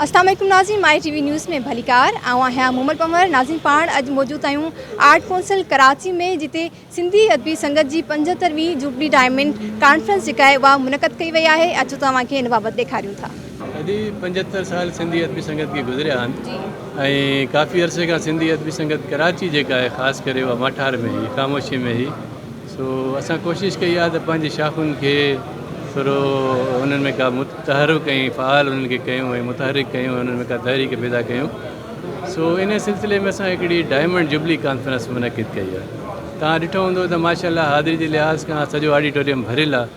اسلام عليڪم ناظرين مائي ٽي وي نيوز ۾ ڀليڪار آئون آهيان مومل پنور ناظرين پاڻ اڄ موجود آهيون آرٽ ڪونسل ڪراچي ۾ جتي سنڌي ادبي سنگت جي پنجهتروين جوبلي ڊائمنڊ ڪانفرنس جيڪا آهي اها منعقد ڪئي وئي آهي اچو ته اوهان کي ان بابت ڏيکاريون ٿا. ادي 75 سال سنڌي ادبي سنگت کي گذريا آهن ۽ ڪافي عرصي کان سنڌي ادبي سنگت ڪراچي جيڪا آهي خاص ڪري اها ماٺار ۾ هئي خاموشي ۾ هئي سو اسان ڪوشش ڪئي آهي ته پنهنجي شاخن کي ٿورو انهن ۾ ڪا تحرڪ ۽ فعال انهن کي ڪيون ۽ متحرڪ ڪيون انهن ۾ ڪا تحريڪ پيدا ڪيون سو انهي سلسلي ۾ اسان هڪڙي ڊائمنڊ جوبلي ڪانفرنس منعقد ڪئي آهي. توهان ڏٺو هوندو ته ماشاء الله حاضري جي لحاظ کان سڄو آڊيٽوريم ڀريل آهي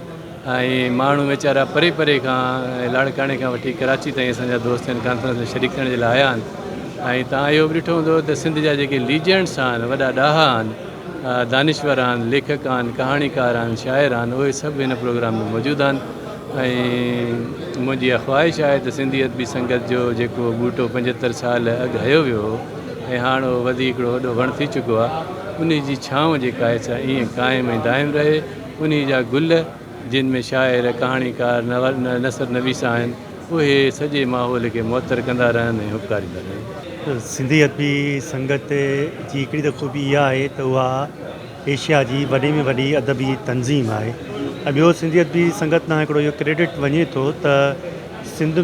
۽ ماڻهو ويچارا پري پري کان ۽ لاڙڪاڻي کان وٺي ڪراچي تائين اسان جا دوست هن ڪانفرنس ۾ شريڪ ٿيڻ جي لاء آيا آهن ۽ توهان اهو به ڏٺو هوندو ته سنڌ جا جيڪي ليجنڊس آهن وڏا ڏاها آهن دانشور آهن ليکڪ آهن ڪهاڻيڪار آهن شاعر آهن اهي سڀ هن پروگرام ۾ موجود آهن. ۽ منهنجي اها خواهش آهي ته سنڌي ادبي سنگت جو جيڪو ٻوٽو 75 سال اڳ هنيو ويو هو ۽ هاڻ اهو وڌي هڪڙو وڏو وڻ ٿي چڪو آهي، انهي جي ڇانو جيڪا آهي سا ائين قائم ۽ دائم رهي. انهي جا گل جن ۾ شاعر، ڪهاڻيڪار، نثر نويس آهن، اهي سڄي ماحول کي معطر ڪندا رهن ۽ هٻڪاريندا رهن. سنڌي ادبي سنگت جي هڪڙي ته خوبي اها آهي ته اها ايشيا جي وڏي ۾ وڏي ادبي تنظيم آهي ۽ ٻيو سنڌي ادبي سنگت ڏانهن هڪڙو اهو ڪريڊٽ وڃي ٿو ته سنڌ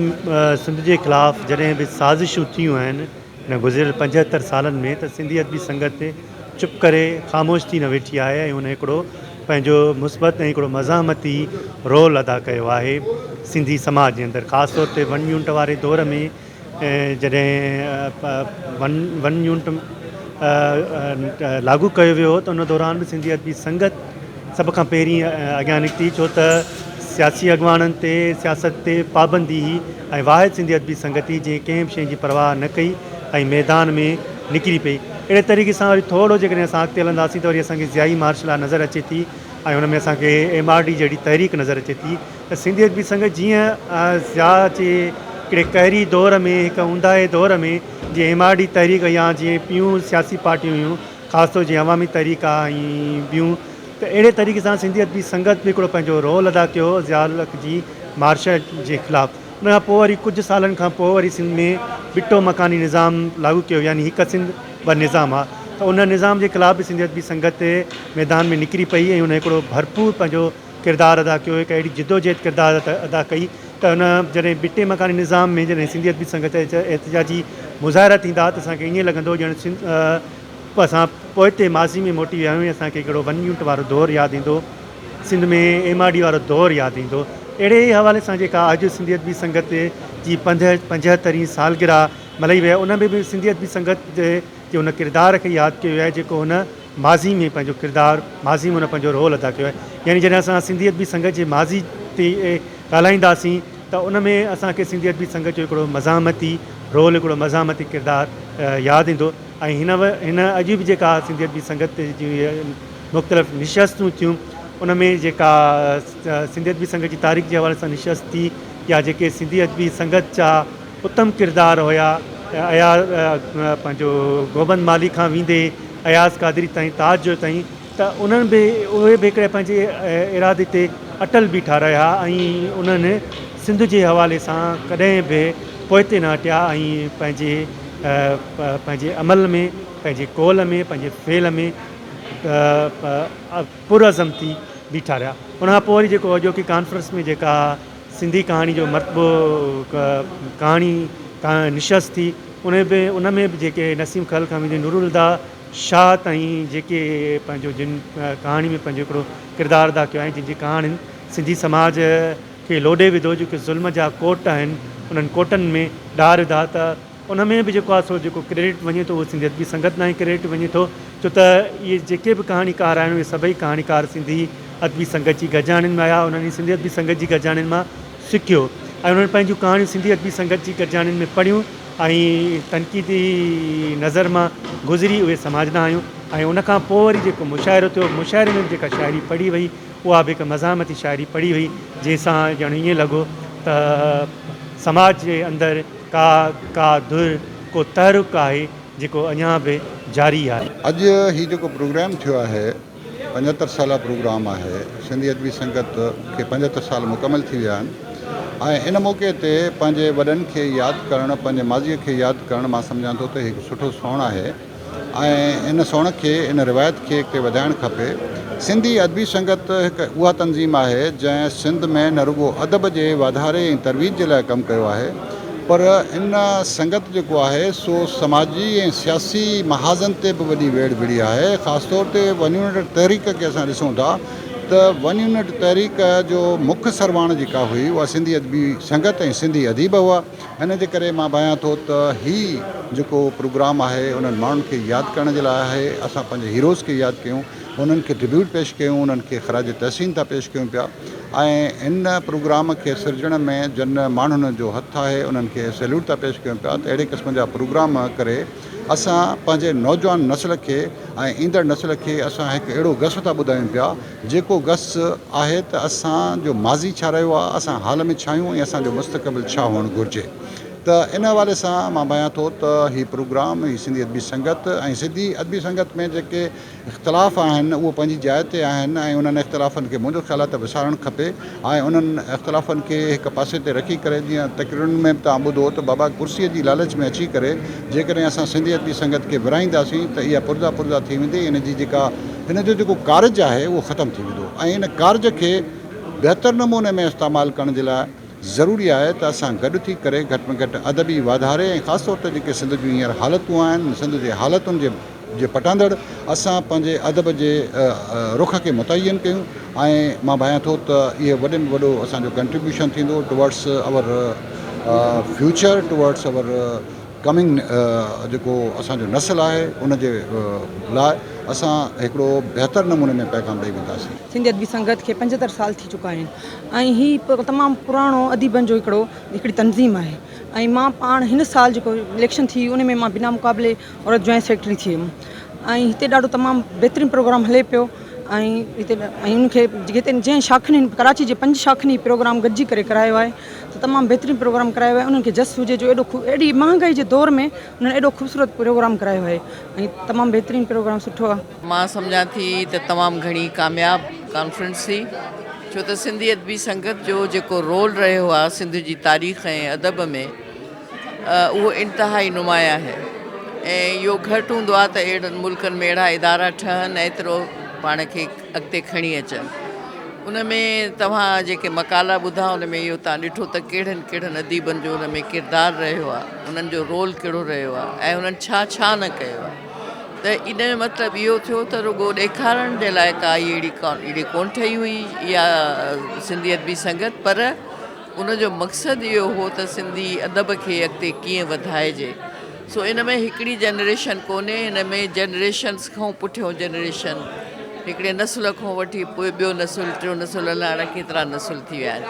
سنڌ جي خلاف جڏهن به سازشون ٿيون آهن هن گذريل 75 سالن ۾ ته سنڌي ادبي سنگت چپ ڪري خاموش ٿي نه ويٺي آهي ۽ هن هڪڙو پنهنجو مثبت ۽ هڪڙو مزاحمتي رول ادا ڪيو آهي سنڌي سماج جي اندر خاص طور تي ون يونٽ واري دور ۾ جڏهن ون ون يونٽ لاڳو ڪيو ويو هو ته ان دوران به سنڌي ادبي سنگت سڀ کان پهرين اڳيان نڪتي ڇو ته سياسي اڳواڻن تي سياست تي پابندي هئي ۽ واحد سنڌي ادبي سنگت هئي جنهن ڪنهن به شيء جي پرواهه نه ڪئي ۽ ميدان ۾ نڪري پئي اهڙي طريقي سان وري ٿورو جيڪڏهن اسان اڳتي هلنداسين ته وري اسان کي ضيائي مارشل لا نظر اچي ٿي ۽ ان ۾ اسان کي ايم آر ڊي جهڙي تحريڪ نظر اچي ٿي ته سنڌي ادبي سنگت جيئن ضياء جي هڪڙي قهري دور ۾ هڪ اونداهي دور ۾ جيئن ايم آر ڊي تحريڪ يا جيئن ٻيون سياسي پارٽيون هيون خاص طور جيئن عوامي تحريڪ آ ۽ ٻيون ته اهڙي طريقي سان سنڌي ادبي سنگت به هڪڙو پنهنجو رول ادا ڪيو ضياء الحق جي مارشل جي خلاف ان کان پوء وري ڪجهه سالن کان پوء وري سنڌ ۾ ٻٽو مڪاني نظام لاڳو ڪيو يعني هڪ سنڌ ٻه نظام آ ته ان نظام جي خلاف به سنڌي ادبي سنگت ميدان ۾ نڪري پئي ۽ ان هڪڙو ڀرپور پنهنجو ڪردار ادا ڪيو هڪ اهڙي جدوجهد ڪردار ادا ڪئي ته ان جڏهن ٻٽي مڪاني نظام ۾ جڏهن سنڌي ادبي سنگت جا احتجاجي مظاهرا ٿيندا ته اسان کي ائين لڳندو ڄڻ اسان پوئتي ماضي ۾ موٽي ويا آهيون اسان کي هڪڙو ون يونٽ وارو دور ياد ايندو سنڌ ۾ ايم آر ڊي وارو دور ياد ايندو اهڙي ئي حوالي سان جيڪا اڄ سنڌي ادبي سنگت جي پنجهترين سالگرهه ملهائي وئي ان ۾ به سنڌي ادبي سنگت جي ان ڪردار کي ياد ڪيو ويو آهي جيڪو هن ماضي ۾ پنهنجو ڪردار ماضي ۾ هن پنهنجو رول ادا ڪيو آهي يعني جڏهن اسان سنڌي ادبي سنگت جي ماضي تي ڳالهائينداسين ته ان ۾ اسان کي سنڌي ادبي سنگت جو هڪڙو مزاحمتي رول هڪڙو مزاحمتي ڪردار ياد ايندو ۽ هن هن اڄ به جيڪا سنڌي ادبي سنگت جي مختلف نشستون ٿيون ان ۾ جيڪا سنڌي ادبي سنگت جي تاريخ جي حوالي سان نشست ٿي يا جيڪي سنڌي ادبي سنگت جا اتم ڪردار هيا اياز پنهنجو گوبند مالهي کان ويندي اياز قادري تائين تاج جو تائين ته انهن به اهي به هڪڙي پنهنجي ارادي تي اٽل بيٺا رهيا ۽ انهن سنڌ جي حوالي سان ڪڏهن به پوئتي نه هٽيا ۽ پنهنجي پنهنجي عمل ۾ پنهنجي قول ۾ پنهنجي فعل ۾ پرعزم ٿي بيٺا رهيا ان کان پوء وري جيڪو اڄوڪي ڪانفرنس ۾ جيڪا سنڌي ڪهاڻي جو مرتبو ڪهاڻي نشست ٿي ان به ان ۾ به جيڪي نسيم کل کان ويندي نورالهديٰ شاهه تائين جيڪي پنهنجو جن ڪهاڻي ۾ پنهنجو هڪڙو ڪردار ادا ڪيو آهي جن جي ڪهاڻين سنڌي سماج کي لوڏي وڌو جيڪي ظلم جا ڪوٽ آهن انهن ڪوٽن ۾ ڏار وڌا ته ان ۾ به جيڪو آهي سو جيڪو ڪريڊٽ وڃي ٿو اهو سنڌي ادبي سنگت ڏانهن ئي ڪريڊٽ وڃي ٿو ڇو ته اهي جيڪي به ڪهاڻيڪار آهن اهي سڀئي ڪهاڻيڪار سنڌي ادبي سنگت جي گڏجاڻين ۾ آيا انهن ئي سنڌي ادبي سنگت جي گڏجاڻين مان سکيو ۽ انهن پنهنجون ڪهاڻيون سنڌي ادبي سنگت جي گڏجاڻين ۾ پڙهيون ۽ تنقيدي نظر مان گذري اهي سماج ڏانهن آيون ۽ ان کان پوء وري جيڪو مشاعرو ٿيو مشاعري ۾ به جيڪا شاعري پڙهي وئي اها به هڪ مزاحمتي شاعري پڙهي وئي جنهن سان ڄڻ ائين لڳو ته سماج جي اندر ڪا ڪا ڌر ڪو تحرڪ آهي جيڪو اڃا به جاري آهي. اڄ هي جيڪو پروگرام ٿيو آهي 75 سالا پروگرام آهي سنڌي ادبي سنگت کي 75 سال مڪمل ٿي ويا آهن ۽ ان موقعي تي پنهنجي وڏن کي ياد ڪرڻ پنهنجي ماضيء کي ياد ڪرڻ مان سمجهان ٿو ته هڪ سٺو سوڻ آهي ۽ ان سوڻ کي ان روايت کي اڳتي وڌائڻ کپي. سنڌي ادبي سنگت هڪ اها تنظيم آهي جنهن سنڌ ۾ نه رڳو ادب جي واڌاري ۽ ترويج جي لاء ڪم ڪيو آهي پر ان سنگت جيڪو آهي سو سماجي ۽ سياسي محاذن تي به وڏي ويڙهه وڙهي آهي خاص طور تي ون يونٽ تحريڪ کي اسان ڏسون ٿا ته ون يونٽ تحريڪ جو مک سرواڻ جيڪا هئي اها سنڌي ادبي سنگت ۽ سنڌي اديب هئا. ان جي ڪري مان ڀانيان ٿو ته هي جيڪو پروگرام آهي انهن ماڻهن کي ياد ڪرڻ جي لاء آهي. اسان پنهنجي هيروز کي ياد ڪيون، انهن کي ٽربيوٽ پيش ڪيون، انهن کي خراج تحسين ٿا پيش ڪيون پيا ۽ هن پروگرام کي سرجڻ ۾ جن ماڻهن جو هٿ آهي انهن کي سيلوٽ ٿا پيش ڪيون پيا ته اهڙي قسم جا پروگرام ڪري اسان پنهنجي نوجوان نسل کي ۽ ايندڙ نسل کي اسان هڪ اهڙو گس ٿا ٻڌايون پيا جيڪو گس آهي ته اسان جو ماضي ڇا رهيو آهي اسان حال ۾ ڇا آهيون ۽ اسان جو مستقبل ڇا هئڻ گهرجي ته ان حوالي سان مان ڀانيان ٿو ته هي پروگرام هي سنڌي ادبي سنگت ۽ سنڌي ادبي سنگت ۾ جيڪي اختلاف آهن اهو پنهنجي جاء تي آهن ۽ انهن اختلافن کي منهنجو خيال آهي ته وسارڻ کپي ۽ انهن اختلافن کي هڪ پاسي تي رکي ڪري جيئن تقريرن ۾ به توهان ٻڌو ته بابا ڪرسي جي لالچ ۾ اچي ڪري جيڪڏهن اسان سنڌي ادبي سنگت کي ورهائينداسين ته اها پرزا پرزا ٿي ويندي ان جي جيڪا هن جو جيڪو ڪارج آهي اهو ختم ٿي ويندو ۽ ان ڪارج کي بهتر نموني ۾ استعمال ڪرڻ جي لاء ضروري آهي ته اسان گڏ ٿي ڪري گهٽ ۾ گهٽ ادبي واڌاري ۽ خاص طور تي جيڪي سنڌ جون هينئر حالتون آهن سنڌ جي حالتن جي جي پٽاندڙ اسان پنهنجي ادب جي رخ کي متعين ڪيون ۽ مان ڀانيان ٿو ته اهي وڏي ۾ وڏو اسان جو ڪنٽريبيوشن ٿيندو towards our future towards our coming جيڪو اسان جو نسل آهي ان جي لاء اسان هڪڙو بهتر نموني ۾ پيغام ڏئي وينداسين. سنڌي ادبي سنگت کي 75 سال ٿي چڪا آهن ۽ هي تمام پراڻو اديبن جو هڪڙو هڪڙي تنظيم آهي ۽ مان پاڻ هن سال جيڪو اليڪشن ٿي ان ۾ مان بنا مقابلي عورت جوائنٽ سيڪريٽري ٿي ويم ۽ هتي ڏاڍو تمام بهترين پروگرام هلي پيو ۽ هتي ۽ ان کي هتي جنهن شاخن ڪراچي جي پنج شاخن هي پروگرام گڏجي ڪري ڪرايو آهي ته تمام بهترين پروگرام ڪرايو آهي انهن کي جس هجي جو ايڏو ايڏي مهانگائي جي دور ۾ انهن ايڏو خوبصورت پروگرام ڪرايو آهي ۽ تمام بهترين پروگرام سٺو آهي. مان سمجهان ٿي ته تمام گهڻي ڪامياب ڪانفرنس ٿي ڇو ته سنڌي ادبي سنگت جو جيڪو رول رهيو آهي سنڌ جي تاريخ ۽ ادب ۾ اهو انتهائي نمايان آهي ۽ اهو گهٽ هوندو آهي ته اهڙن ملڪن ۾ اهڙا ادارا ٺهن ۽ ايترو پاڻ کي اڳتي کڻي اچن ان ۾ توهان جيڪي مقالا ٻڌا ان ۾ اهو توهان ڏٺو ته ڪهڙن ڪهڙن اديبن جو ان ۾ ڪردار رهيو آهي انهن جو رول ڪهڙو رهيو آهي ۽ انهن ڇا ڇا نه ڪيو آهي ته ان جو مطلب اهو ٿيو ته رڳو ڏيکارڻ جي لاء ڪا اهڙي اهڙي ڪونه ٺهي هئي اها سنڌي ادبي سنگت پر ان جو مقصد اهو هو ته سنڌي ادب کي اڳتي ڪيئن وڌائجي. سو ان ۾ هڪڙي جنريشن ڪونهي، ان ۾ جنريشنس کان پٺيون جنريشن، هڪڙي نسل کان وٺي پوء ٻيو نسل، ٽيون نسل الائي اهڙا ڪيترا نسل ٿي ويا آهن.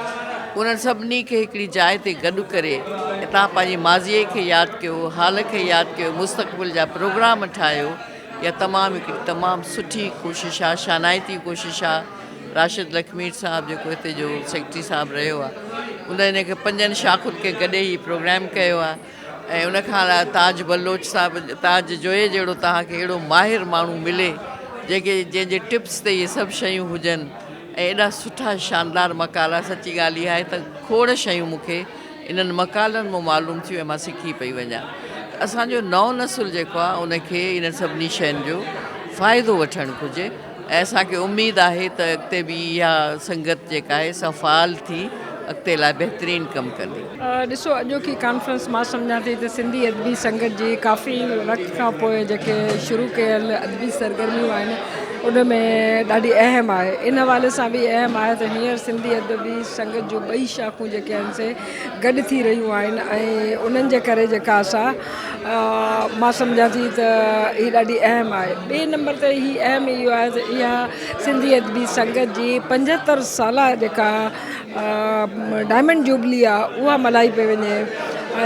انهن سڀني کي هڪڙي جاء تي گڏ ڪري توهان پنهنجي ماضيء کي ياد ڪيو، حال کي ياد ڪيو، مستقبل جا پروگرام ٺاهيو، اها تمام هڪڙي تمام سٺي ڪوشش آهي، شانائتي ڪوشش آهي. راشد لکمير صاحب جيڪو هتي جو سيڪريٽري صاحب رهيو آهي ان هن کي پنجن شاخن کي گڏي هي پروگرام ڪيو آهي ۽ ان کان علاوه تاج بلوچ صاحب تاج جويي جهڙو توهان کي اهڙو ماهر ماڻهو ملي جيڪي جنهن جي ٽپس تي اهي سڀ شيون هجن ۽ ايڏا سٺا شاندار مقالا سچي ڳالهه اها آهي ته کوڙ شيون مون کي انهن مقالن مان معلوم ٿيون ۽ مان سکي پئي وڃان ته اسان جو نئون نسل جيڪو آهي ان کي انهن سڀني شين جو فائدو وٺڻ گهرجي ۽ اسان کي اميد آهي ته اڳتي به اها سنگت جيڪا آهي سا فعال ٿي اڳتي لاء بهترين ڪم ڪندي. ڏسو اڄوڪي ڪانفرنس مان سمجهان ٿي ته سنڌي ادبي سنگت جي ڪافي وقت کان پوء جيڪي شروع ڪيل ادبي سرگرميون آهن ان ۾ ڏاڍي اهم آهي ان حوالي سان به اهم آهي ته هينئر سنڌي ادبي سنگت جون ٻئي شاخون جيڪي آهن سي گڏ ٿي رهيون آهن ۽ انهن جي ڪري جيڪا سا مان سمجهان ٿي ته هي ڏاڍي اهم آهي ٻئي نمبر تي هي اهم اهو آهي ته اها سنڌي ادبي سنگت جي 75 سالا جيڪا ڊائمنڊ جوبلي آهي اها ملهائي پئي وڃي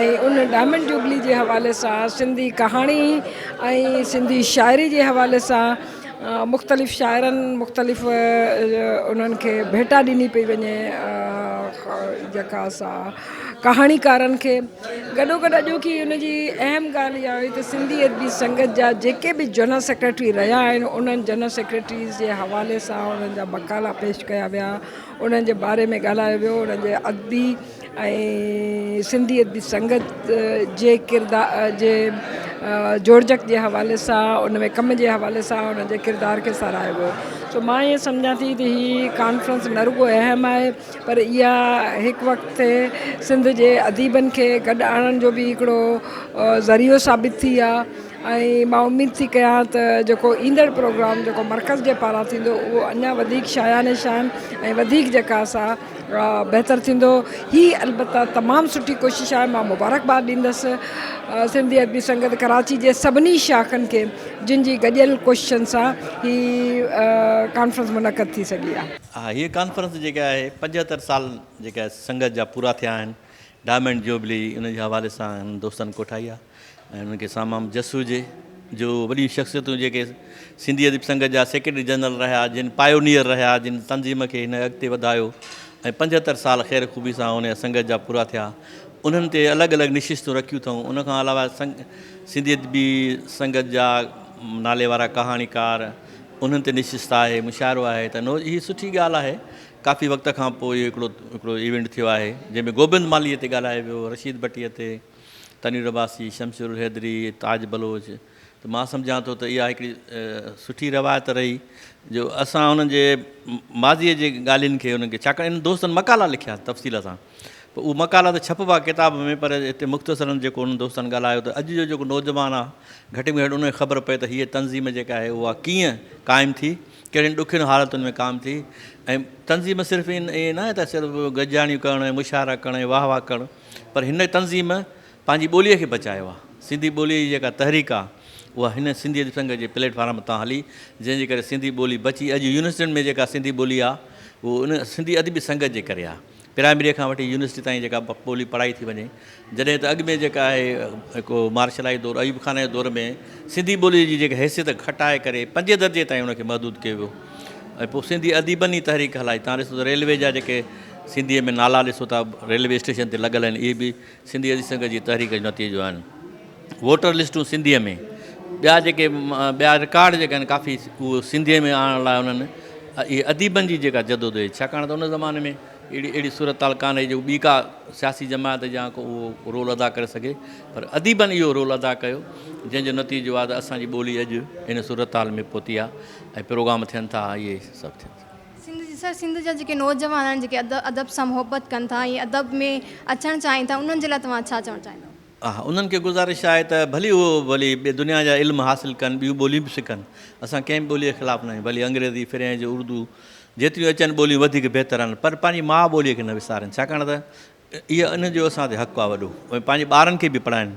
۽ ان ڊائمنڊ جوبلي جي حوالي سان سنڌي ڪهاڻي ۽ سنڌي شاعري جي حوالي سان مختلف شاعرن مختلف انهن کي ڀيٽا ڏني پئي وڃي جيڪا سا ڪهاڻيڪارن کي گڏوگڏ اڄوڪي ان جي اهم ڳالهه اها هئي ته سنڌي ادبي سنگت جا جيڪي به جنرل سيڪريٽري رهيا آهن انهن جنرل سيڪريٽريز جي حوالي سان انهن جا مقالا پيش ڪيا ويا انهن جي باري ۾ ڳالهايو ويو انهن جي ادبي ۽ سنڌي ادبي سنگت جي ڪردار جي جوڙجڪ جي حوالي سان ان ۾ ڪم جي حوالي سان ان جي ڪردار کي ساراهيو ويو سو مان ائين سمجهان ٿي ته هي ڪانفرنس نه رڳو اهم آهي پر اها هڪ وقت تي سنڌ جي اديبن کي گڏ آڻڻ جو به هڪڙو ذريعو ثابت ٿي آهي ۽ مان اميد ٿي ڪيان ته جيڪو ايندڙ پروگرام جيڪو مرڪز جي پاران ٿيندو اهو اڃا وڌيڪ شايان شان ۽ وڌيڪ جيڪا سا بهتر ٿيندو. هي البته تمام سٺي ڪوشش آهي مان مبارڪباد ڏيندس سنڌي ادبي سنگت ڪراچي جي سڀني شاخن کي جن جي گڏيل ڪوششن سان هي ڪانفرنس منعقد ٿي سگهي آهي. ها هيء ڪانفرنس جيڪا آهي 75 سال جيڪا سنگت جا پورا ٿيا آهن ڊائمنڊ جوبلي ان جي حوالي سان هنن دوستن ڪوٺائي آهي ۽ انهن کي سامام جس هجي جو وڏيون شخصيتون جيڪي سنڌي ادبي سنگت جا سيڪريٽري جنرل رهيا جن پايونيئر رهيا جن تنظيم کي هن اڳتي وڌايو ۽ 75 سال خير خوبي سان ان سنگت جا پورا ٿيا انهن تي الڳ الڳ نشستون رکيون اٿئون ان کان علاوه سنڌي ادبي سنگت جا نالي وارا ڪهاڻيڪار انهن تي نشست آهي مشاعرو آهي ته نو هي سٺي ڳالهه آهي ڪافي وقت کان پوء اهو هڪڙو هڪڙو ايونٽ ٿيو آهي جنهن ۾ گوبند مالهيء تي ڳالهايو ويو، رشيد ڀٽيء تي، تنوير عباسي، شمشير الحيدري، تاج بلوچ ته مان سمجهان ٿو ته اها هڪڙي سٺي روايت رهي جو اسان انهن جي ماضيء جي ڳالهين کي انهن کي ڇاڪاڻ انهن دوستن مقالا لکيا تفصيل سان پوء اهي مقالا ته ڇپبا ڪتاب ۾ پر هتي مختصراً جيڪو انهن دوستن ڳالهايو ته اڄ جو جيڪو نوجوان آهي گهٽ ۾ گهٽ ان کي خبر پئي ته هيء تنظيم جيڪا آهي اها ڪيئن قائم ٿي ڪهڙين ڏکين حالتن ۾ قائم ٿي ۽ تنظيم صرف ائين ناهي ته صرف گڏجاڻيون ڪرڻ ۽ مشاعرا ڪرڻ ۽ واهه واهه ڪرڻ پر هن تنظيم پنهنجي ٻوليء کي بچايو آهي. سنڌي ٻوليء جي جيڪا تحريڪ آهي اها هن سنڌي ادبي سنگت جي پليٽ فارم تان هلي جنهن جي ڪري سنڌي ٻولي بچي. اڄ يونيورسٽين ۾ جيڪا سنڌي ٻولي آهي اهو ان سنڌي ادبي سنگت جي ڪري آهي. پرائمريء کان وٺي يونيورسٽي تائين جيڪا ٻولي پڙهائي ٿي وڃي جڏهن ته اڳ ۾ جيڪا آهي هڪ مارشلائي دور ايوب خان جي دور ۾ سنڌي ٻوليء جي جيڪا حيثيت گهٽائي ڪري پنجين درجي تائين ان کي محدود ڪيو ويو ۽ پوء سنڌي اديبن ئي تحريڪ هلائي تان ڏسو ته ريلوي جا جيڪي سنڌيء ۾ نالا ڏسو ٿا ريلوي اسٽيشن تي لڳل آهن اهي به سنڌي ادبي سنگت جي تحريڪ جو نتيجو آهن ووٽر لسٽون سنڌيء ۾ ٻيا جيڪي ٻيا رڪارڊ جيڪي آهن ڪافي اهو سنڌيء ۾ آڻڻ لاء انهن اهي اديبن جي جيڪا جدوجهد ڇاڪاڻ ته ان زماني ۾ اهڙي اهڙي صورتحال ڪانه هئي جو ٻي ڪا سياسي جماعت يا ڪو اهو رول ادا ڪري سگهي پر اديبن اهو رول ادا ڪيو جنهن جو نتيجو آهي ته اسان جي ٻولي اڄ ان صورتحال ۾ پهتي آهي ۽ پروگرام ٿين ٿا اهي سڀ ٿين ٿا. سنڌ جي سر سنڌ جا جيڪي نوجوان آهن جيڪي ادب سان محبت ڪن ٿا ۽ ادب ۾ اچڻ چاهين ٿا انهن جي لاء توهان ڇا چوڻ چاهيندؤ؟ ها انهن کي گذارش آهي ته ڀلي اهو ڀلي ٻي دنيا جا علم حاصل ڪن ٻيون ٻوليون به سکن اسان ڪنهن به ٻوليء جي خلاف نه آهيون ڀلي انگريزي فرينچ اردو جيتريون اچن ٻوليون وڌيڪ بهتر آهن پر پنهنجي ماء ٻوليء کي نه وسارين ڇاڪاڻ ته اهو ان جو اسان تي حق آهي وڏو ۽ پنهنجي ٻارن کي به پڙهائين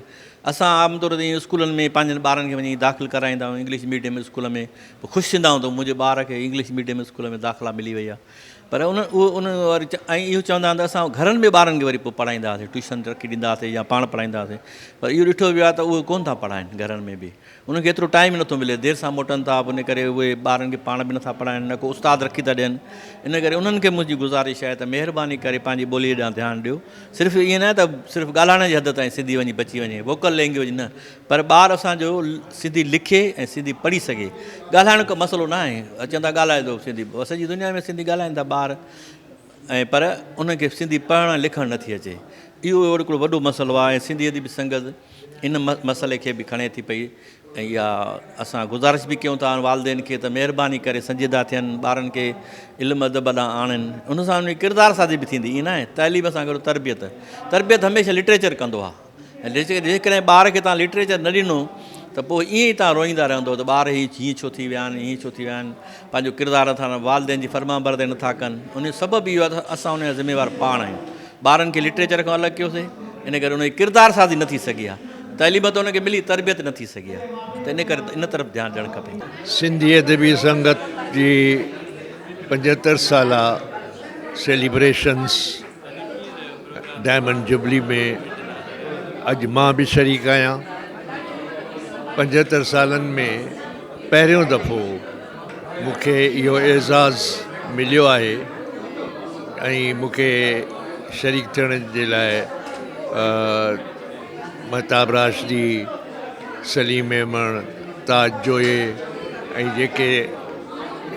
اسان عام طور تي ائين اسڪولن ۾ پنهنجن ٻارن کي وڃي داخل ڪرائيندا آهيون انگلش ميڊيم اسڪول ۾ پوء خوش ٿيندا آهيون ته منهنجي ٻار کي انگلش ميڊيم اسڪول ۾ داخلا ملي وئي آهي پر ان اهو ان وري ۽ اهو چوندا آهن ته اسان گهرن ۾ ٻارن کي وري پوء پڙهائيندا هئاسين ٽيوشن رکي ڏيندا هئاسين يا پاڻ پڙهائيندا هئاسين پر اهو ڏٺو ويو آهي ته اهي ڪونه ٿا پڙهائين گهرن ۾ به انهن کي ايترو ٽائيم نٿو ملي دير سان موٽن ٿا ان ڪري اهي ٻارن کي پاڻ به نٿا پڙهائين نه ڪو استاد رکي ٿا ڏين ان ڪري انهن کي منهنجي گذارش آهي ته مهرباني ڪري پنهنجي ٻوليء ڏانهن ڌيان ڏيو صرف ائين نه ته صرف ڳالهائڻ جي حد تائين سنڌي وڃي بچي وڃي ووڪل لينگويج نه پر ٻار اسان جو سنڌي لکي ۽ سنڌي پڙهي سگهي. ڳالهائڻ ڪو مسئلو نه آهي. اچن ٿا ڳالهائي ٿو سنڌي سڄي دنيا ۾ سنڌي ڳالهائين ٿا ٻار ۽ پر انهن کي سنڌي پڙهڻ ۽ لکڻ نٿي اچي. اهو هڪڙو وڏو مسئلو آهي ۽ سنڌي ادبي سنگت ان مسئلي کي به کڻي ٿي پئي ۽ اها اسان گذارش به ڪيون ٿا والدين کي ته مهرباني ڪري سنجيده ٿين ٻارن کي علم ادب ڏانهن آڻين ان سان انهن جي ڪردار سازي به ٿيندي ائين ناهي تعليم سان گڏ تربيت تربيت هميشه لٽريچر ڪندو آهي. ۽ جيڪڏهن ٻار کي توهان لٽريچر نه ڏنو ته پوء ائين ئي توهان روئيندا رهندو ته ٻار هي هيئن ڇو ٿي ويا آهن هيئن ڇو ٿي ويا آهن پنهنجو ڪردار نٿا والدين جي فرمانبرداري نٿا ڪن ان جو سبب اهو آهي ته اسان ان جا ذميوار پاڻ آهيون ٻارن کي لٽريچر کان الڳ ڪيوسي ان ڪري ان جي ڪردار سازي نه ٿي سگهي آهي تعليم ته ان کي ملي تربيت نه ٿي سگهي آهي ته ان ڪري ان طرف ڌيان ڏيڻ کپي. سنڌي ادبي سنگت جي 75 سالا سيليبريشنس ڊائمنڊ جوبلي ۾ اڄ مان به شريڪ آهيان. 75 سالن ۾ پهريون دفعو مون کي اهو اعزاز مليو آهي ۽ مون کي شريڪ ٿيڻ جي لاء مهتاب راشدي، سليم ميمڻ، تاج جويي ۽ جيڪي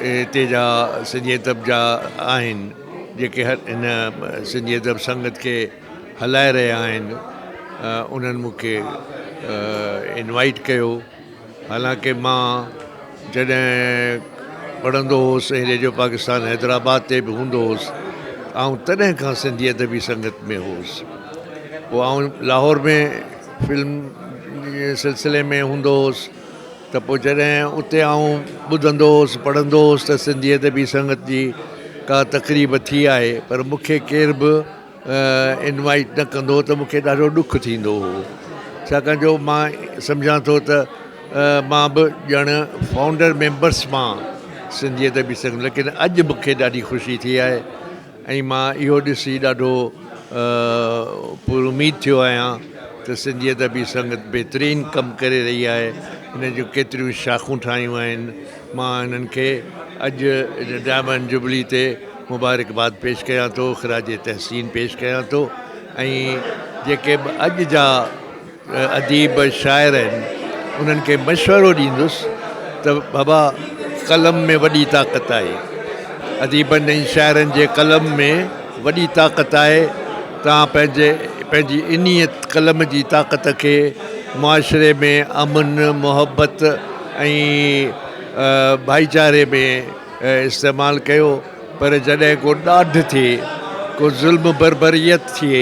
هتي جا سنڌي ادب جا آهن جيڪي هن سنڌي ادب سنگت کي هلائي رهيا آهن انهن مون کي انوائيٽ ڪيو حالانڪه مان جڏهن پڙهندو هوس ۽ ريڊيو پاڪستان حيدرآباد تي به هوندو هوس آئون تڏهن کان سنڌي ادبي سنگت ۾ هوس پوء آئون لاهور ۾ فلم جي سلسلي ۾ هوندو هوس ته پوء جڏهن اتي آئون ٻڌندو هوس پڙهندو هوس ته سنڌي ادبي سنگت جي ڪا تقريب ٿي آهي پر مون کي ڪير به انوائيٽ نه ڪندو هو ته مون کي ڏاڍو ڏک ٿيندو هو ڇاڪاڻ جو مان سمجهان ٿو ته مان به ڄڻ فائونڊر ميمبرس مان سنڌي ادبي سنگت ليڪن اڄ مون کي ڏاڍي خوشي ٿي آهي ۽ مان اهو ڏسي ڏاڍو پر اميد ٿيو آهيان ته سنڌي ادبي سنگت بهترين ڪم ڪري رهي آهي ان جون ڪيتريون شاخون ٺاهيون آهن مان انهن کي اڄ ڊائمنڊ جوبلي تي مبارڪباد پيش ڪيان ٿو، خراج تحسين پيش ڪيان ٿو ۽ جيڪي به اڄ جا اديب شاعر آهن انهن کي مشورو ڏيندس ته بابا قلم ۾ وڏي طاقت آهي اديبن ۽ شاعرن جي قلم ۾ وڏي طاقت آهي توهان پنهنجي پنهنجي انهيء قلم جي طاقت کي معاشري ۾ امن محبت ۽ ڀائيچاري ۾ استعمال ڪيو پر جڏهن ڪو ڏاڍ ٿئي، ڪو ظلم بربريت ٿئي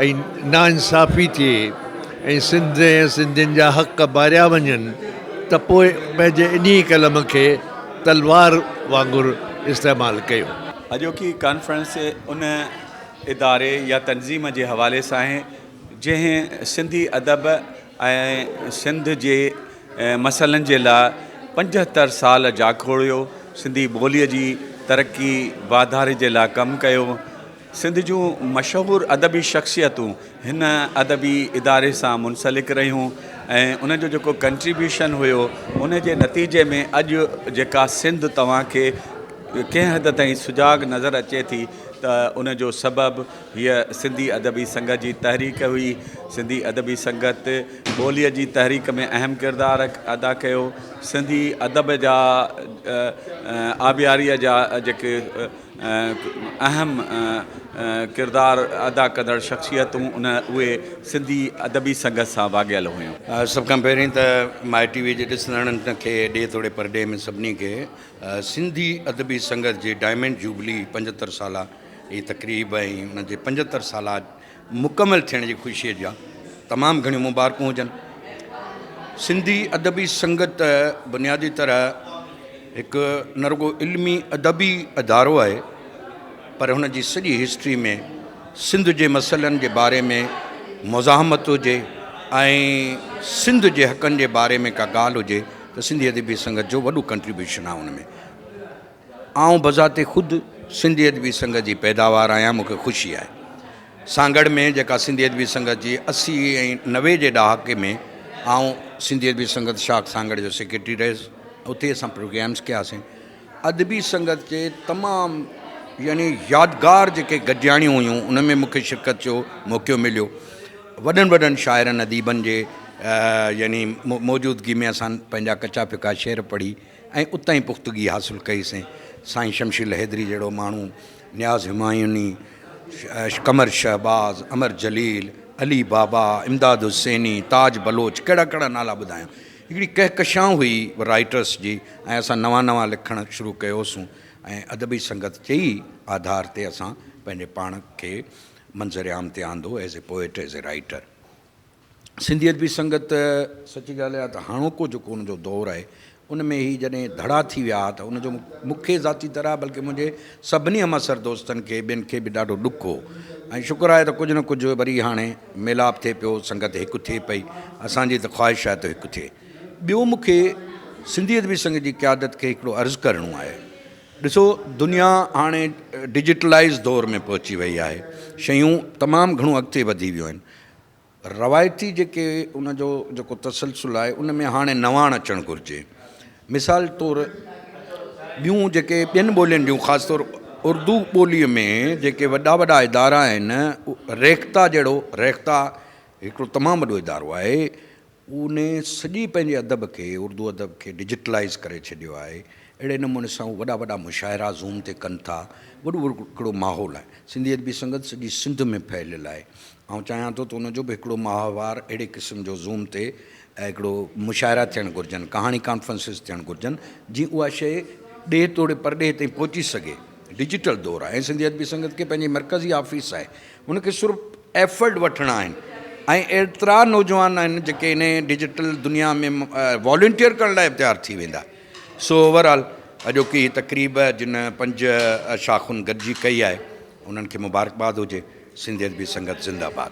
۽ ناانصافي ٿئي ۽ سنڌ ۽ سنڌين جا حق ماريا وڃن ته پوء پنهنجي انهي قلم کي تلوار وانگر استعمال ڪيو. اڄوڪي ڪانفرنس ان اداري يا تنظيم جي حوالي سان آهي جنهن سنڌي ادب ۽ سنڌ جي مسئلن جي لاء 75 سال جاکوڙيو، سنڌي ٻوليء جي ترقي واڌاري جي لاء ڪم ڪيو. سنڌ جون مشهور ادبي شخصيتون هن ادبي اداري سان منسلڪ رهيون ۽ ان جو جيڪو ڪنٽريبيوشن هيو ان جي نتيجي ۾ اڄ جيڪا سنڌ توهان کي ڪنهن حد تائين سجاڳ نظر اچي ٿي ته ان جو سبب هيء سنڌي ادبي سنگت جي تحريڪ هئي. سنڌي ادبي سنگت ٻوليء جي تحريڪ ۾ اهم ڪردار ادا ڪيو. سنڌي ادب جا آبياريء جا جيڪي اهم ڪردار ادا ڪندڙ شخصيتون ان اهي سنڌي ادبي سنگت سان واڳيل هيون. سڀ کان پهرين ته مائي ٽي وي جي ڏسندڙن کي ڏيهه توڙي پرڏيهه ۾ سڀني کي سنڌي ادبي سنگت جي ڊائمنڊ جوبلي 75 سالا هي تقريب ۽ ان جي 75 سالا مڪمل ٿيڻ جي خوشيء جا تمام گهڻيون مبارڪون هجن. سنڌي ادبي سنگت بنيادي طرح هڪ نه رڳو علمي ادبي ادارو آهي پر هن جي سڄي هسٽري ۾ سنڌ جي مسئلن جي باري ۾ مزاحمت هجي ۽ سنڌ جي حقن جي باري ۾ ڪا ڳالهه هجي ته سنڌي ادبي سنگت جو وڏو ڪنٽريبيوشن آهي ان ۾. آئون بذات خود سنڌي ادبي سنگت جي پيداوار آهيان مون کي خوشي آهي سانگهڙ ۾ جيڪا سنڌي ادبي سنگت جي 80 ۽ 90 جي ڏهاڪي ۾ آئون سنڌي ادبي سنگت شاخ سانگهڙ جو سيڪريٽري رهيس اتي اسان پروگرامس ڪياسين ادبي سنگت جي تمام يعني يادگار جيڪي گڏجاڻيون هيون ان ۾ مون کي شرڪت جو موقعو مليو وڏن وڏن شاعرن اديبن جي يعني موجودگي ۾ اسان پنهنجا ڪچا ڦڪا شعر پڙهي ۽ اتان ئي پختگي حاصل ڪئي سين. سائين شمشير حيدري جهڙو ماڻهو، نياز همايوني، قمر شهباز، امر جليل، علي بابا، امداد حسيني، تاج بلوچ ڪهڙا ڪهڙا نالا ٻڌايان. هڪڙي ڪهڪشان هئي رائيٽرس جي ۽ اسان نوان نوان لکڻ شروع ڪيوسون ۽ ادبي سنگت جي ئي آڌار تي اسان پنهنجي پاڻ کي منظر عام تي آندو as a poet as a writer. Sindhi Adabi Sangat سچي ڳالهه اها ته هاڻوڪو جيڪو ان جو دور آهي ان ۾ هي جڏهن ڌڙا ٿي ويا ته ان جو مون کي ذاتي طرح بلڪه منهنجي سڀني همعصر دوستن کي ٻين کي به ڏاڍو ڏک هو ۽ شڪر آهي ته ڪجهه نه ڪجهه وري هاڻي ميلاپ ٿئي پيو سنگت هڪ ٿئي پئي اسان جي ته خواهش آهي ته هڪ ٿئي ٻيو مون کي سنڌي ادبي سنگت جي قيادت کي هڪڙو عرض ڪرڻو آهي ڏسو دنيا هاڻي ڊجيٽلائز دور ۾ پهچي وئي آهي شيون تمام گهڻو اڳتي وڌي ويون آهن روايتي جيڪي ان جو جيڪو تسلسل آهي ان ۾ هاڻي نواڻ اچڻ گهرجي. مثال طور ٻيون جيڪي ٻين ٻولين جون خاص طور اردو ٻوليء ۾ جيڪي وڏا وڏا ادارا آهن ريختا جهڙو ريختا هڪڙو تمام وڏو ادارو آهي ان سڄي پنهنجي ادب کي اردو ادب کي ڊجيٽلائيز ڪري ڇڏيو آهي. اهڙي نموني سان هو وڏا وڏا مشاعرا زوم تي ڪن ٿا. وڏو هڪڙو ماحول آهي. سنڌي ادبي سنگت سڄي سنڌ ۾ ڦهليل آهي. آئون چاهيان ٿو ته ان جو به هڪڙو ماهوار اهڙي قسم جو زوم تي هڪڙو مشاعرا ٿيڻ گهرجن، ڪهاڻي ڪانفرنسز ٿيڻ گهرجن، جيئن اها شيء ڏيهه توڙي پرڏيهه تائين پهچي سگهي. ڊجيٽل دور آهي ۽ سنڌي ادبي سنگت کي پنهنجي مرڪزي آفيس آهي، ان کي صرف ايفرٽ وٺڻا آهن ۽ ايترا نوجوان آهن جيڪي انهي ڊجيٽل دنيا ۾ والنٽيئر ڪرڻ لاء به تيار ٿي ويندا. سو اوور آل اڄوڪي هي تقريب جن پنج شاخن گڏجي ڪئي آهي انهن کي مبارڪباد هجي. سنڌي ادبي سنگت زنده باد.